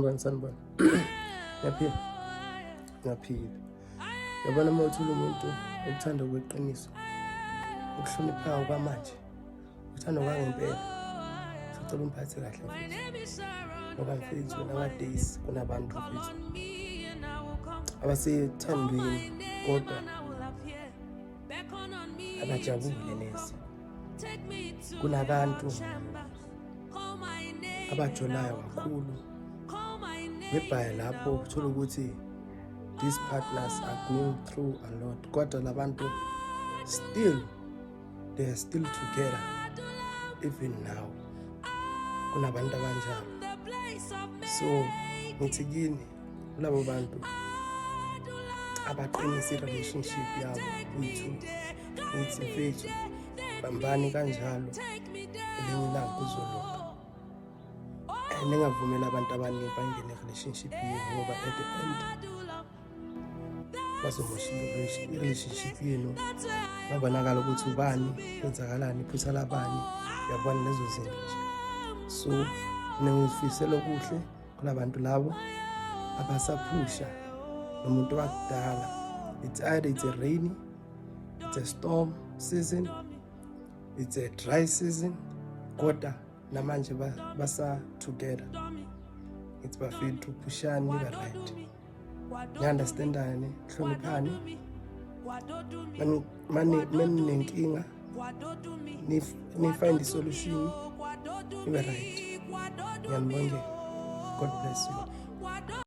Sanibona, sanibona. Ngiyaphila. Ngiyaphila. Yabona uma uthola umuntu okuthanda okweqiniso, okuhloniphayo kwamanje, uthanda okwangempela, sicela umphathe kahle mfethu. Ngoba mfethu nowadays kunabantu mfethu abasethandweni kodwa abajabule neze. Kunabantu abajolayo kakhulu ngebhaya lapho uthola ukuthi these partners are going through a lot, kodwa labantu still, they are still together even now. Kunabantu abanjalo. So ngithi kini, kulabo bantu abaqinisa i-relationship yabo kuyi-two, ngithi mfethu, bambani kanjalo, elinye ilanga kuzolunga. And ningavumeli abantu abaningi bangene relationship yenu, ngoba at the end bazomosha i-relationship yenu, babonakala ukuthi ubani, kwenzakalani, iphutha labani, uyabona lezo zinto nje. So mina ngizifisela okuhle kulabantu labo abasaphusha nomuntu wakudala. It's either it's a rainy, it's a storm season, it's a dry season, kodwa namanje basa together. It's bafethu, phushani, nibe right, ni-understandane, hloniphani. Mani meninenkinga, ni-find isolution, nibe right. Ngiyanibongela, God bless you.